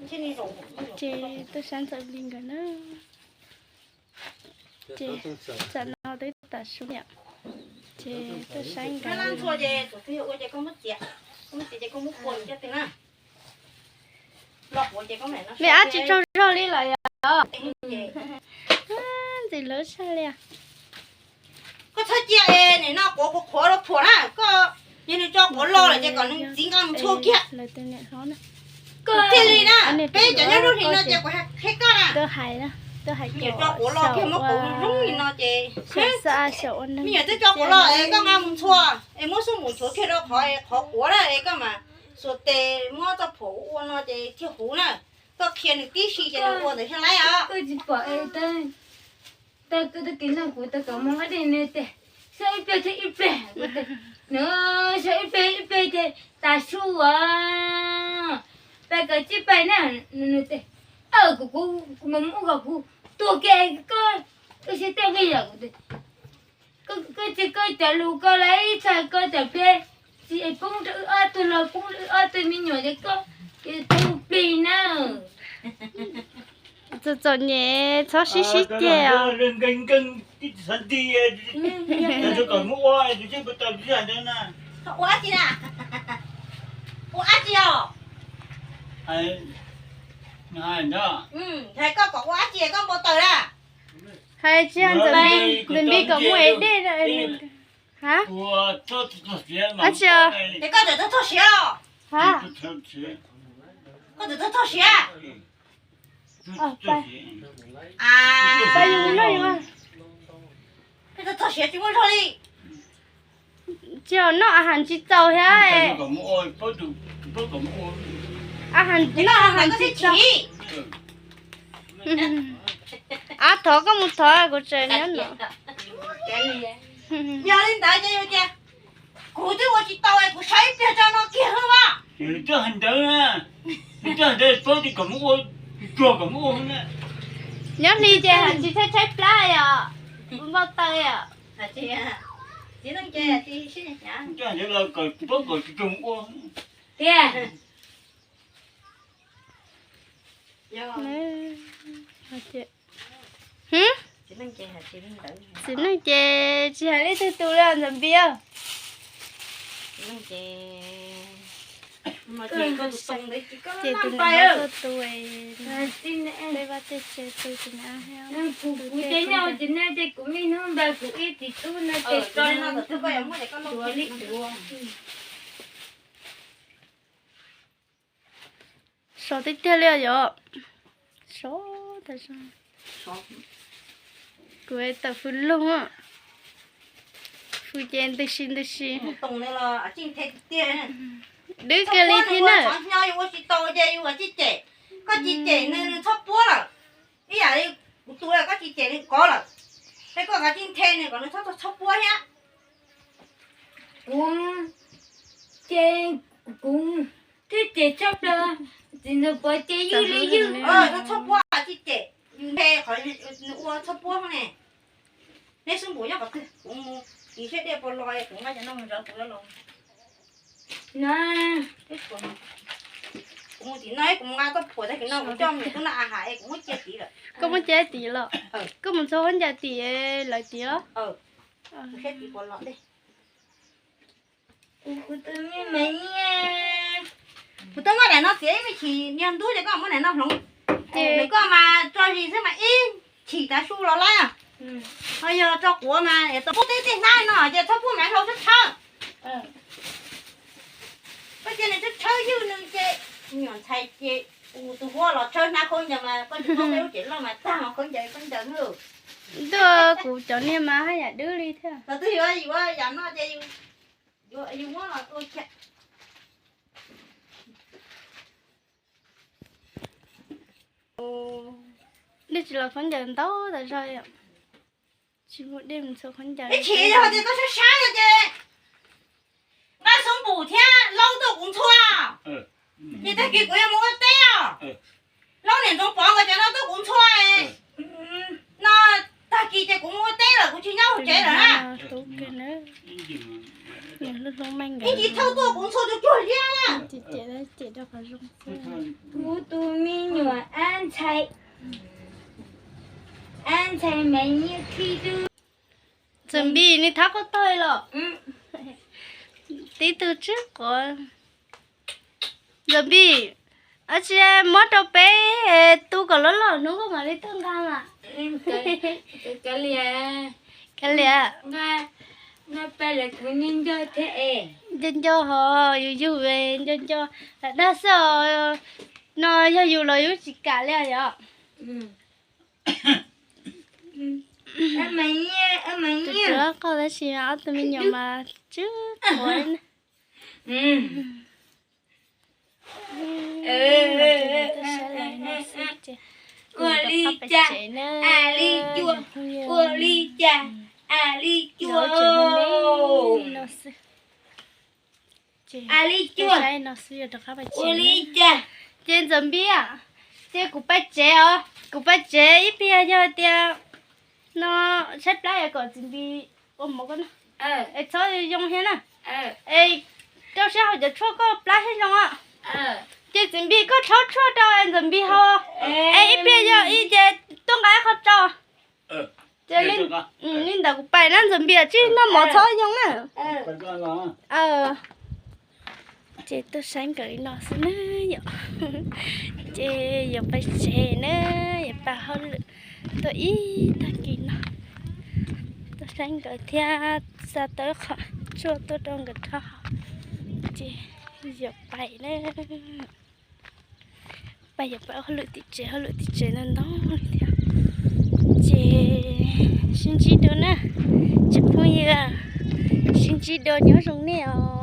Ces tuaj saib Ntxawm Npis nkawd na. Ces tam no twb tav su yom, ces tuaj saib nkawd. Ntxhua ces tus twg yuav ua ces koj muab txiav, koj muab txiav ces koj muab pua cov twg na. Mej ab tsis tsaug zog li lawm yom. Ntxim hlub tshaj li. Koj txhob cia es nim no quav qhuav qhuav rau phuam na, koj yog nws tso quav loj lawm ces kom nws txiv nqa mus ntxhua kiag. Tiag li na, peb cov nyob lub hlis no ces kuv qhia koj na. Tso quav loj kiag muab quav zoo li no ces, me nyuam twb tso quav loj es koj nqa mus ntxhua es muab xub npum nchuav kiag rau qhov, qhov quav na es koj mas xuas tes muab txoj phuam ua no ces thiaj huv na. Koj qhia nws tib si ces nws ua ntawd thiaj laib os. Tau koj tau kev noj kuv tau kom mus dej nws tias, sau ib pliag thiab ib pliag, nws sau ib pliag ib pliag ces tas su as, pais kom tsib pais na, nws tias, aw kuv, kuv, kuv mam mus ua kom kuv tuag kiag koj, koj siab tej nqi yom, kuv tias, koj tsis koj cov lus koj lawm ib txhais koj cov pliag, tsis poob rau wb ob tug los poob rau wb ob tug me nyuam ces koj, ces tu plig na. Txom txom nyem txhob sib sib ceg os. Ua dab tsi na? Ua dab tsi os? Hais koj kom ua dab tsi koj npau taws na? Hais tsis hais Ntxawm Npis kom muaj es dej na. Ha? Dab tsi os? Es koj txawm txog txog siav los? Ha? Koj txawm txog txog siav? Koj txawm txog siav tsis muaj zog li. Tsis noj a has tsis txaus thiab. A has tsis txaus, a has tsis txaus. Av thov koj mus thov kuv tseem nyob no. Yog li ntawd ces yog tias kuv twb ua tsis tau es kuv sau ib pliag tso no kiag xwb mas. Nws twb hais ntawd, nws twb hais ntawd paub tias kom mus ua, tsuag kom mus ua. Nyob hli ces hais tsis tshaib tshaib plab yom, npau taws yom. Twb hais ntawd los kom paub kom tsuag mus ua. Tiag. Txiv neej ces tsis hais leej twg tus li Ntxawm Npis. Ces tus niam hlob tuaj tu, tej vaj tej tsev tu tus niam hlob, kuv ces nyob ces nyob ces kuv me hnub npawg kuv ib txiv tub no ces kuv li duav. Sov tiag tiag li os yom. Sov tas zog. Kuv tawm fws loog, fws ces ntws si ntws si. Dwb kiag li thiab na. Koj tsis cem nws, nws txhob puab lawm. Ib yam li kuv tus koj tsis cem nws kov lawm, es koj kav tsij nthe nws kom nws txhob txhob puab thiab. Kuv ces kuv twb cem tshaj plaws, txiv ntxawm Pov ces ywj li ywj. Txhob puab, tsis cem, yus nthe qhov nws ua txhob puab ne. Neb xub npum nyob qhov twg, kuv mus kis siab dej puas los kuv nqa cov no mus zov kuv los. Kuv mus tim no kuv mus nqa txoj phuam tag kis no kuv coj mus tim tub no a has es kuv muab cia tid lawm. Koj muab cia tid los? Koj mus txog khaub ncaws tim lawv tid los? Kuv twb muab daim no txiav ib me chim niag ntub ces koj muab daim no hloov. Ces koj mas tso zis xwb mas ib chim tav su los laib. Ho yog tso quav mas tau puab teb tej hnab no ces txhob puab mas hlau tshawb tshawb. Koj cia nws tshawb tshawb ywj nws ces nyuam ntxhais ces tus huab los tshawb hnab khaub ncaws mas koj tsis muab peb lub cev loj mas tag khaub ncaws khaub ncaws. Ntuj, kuv cov niag mas haj yam dwb li thiab. Thaum twg yuav yuav yam no ces yus muab los tua kiag. Dej tsis los khaub ncaws ntau tas zog, tsis muaj dej mus txhua khaub ncaws. Ib chim yog tias koj sab sab no ces nqa xub npum thiab laub tuaj kuv ntxhua. Ces tag kis kuv yuav mus ua teb os. Laub niam Ntxoov Pov nkawd cov no tuaj kuv ntxhua. No tag kis ces kuv mus ua teb lawm, kuv tsis nyob hauv tsev lawm na. Ib ntsis thauj tuaj kuv ntxhua tsuag tsuag thiab. Kuv tus me Ntxawm Npis, nws thab koj tog los? Tib tug tsib quav. Ntxawm Npis, ab tsi muab rau peb tu kom loj loj hnub koj mam li tuaj nqa mas. Kav liam. Nco nco hos yus yug nco nco lam dag xwb os. No yog yus los yus tsis kam li yom. Tus tsuav qoj tab sis ob tug me nyuam mas tsib quav. Ua li cas, ua li cas, ua li cas, ua li cas no xwb. Ua li cas. Ces Ntxawm Npis, ces kuv pais tsev os, kuv pais tsev ib pliag yog tias no saib plab es kom Ntxawm Npis ua mov koj noj, es txhob yoo thiab na. Es rau siab haus cov tshuaj koj plab thiaj zoo os. Ces Ntxawm Npis koj rhaub tshuaj rau Ntxawm Npis haus, es ib pliag yog ib ces tuaj nqa ib qho rau. Ces li ntawd kuv pais na Ntxawm Npis, tsij noj mov txhob yoo na. Ces tuaj saib nkawd li no xwb na yom. Ces yuav pais tsev na, yuav pais hauj lwm tuaj ib tag kis no, tuaj saib nkawd thiab xa tau ib qho tshuaj tuaj rau nkawd rhaub haus. Ces yuav pais na, pais yuav pais hauj lwm tim tsev, hauj lwm tim tsev ntau ntau li thiab. Ces sib ntsib dua na tsoom phooj ywg, sib ntsib dua, nyob zoo nej os.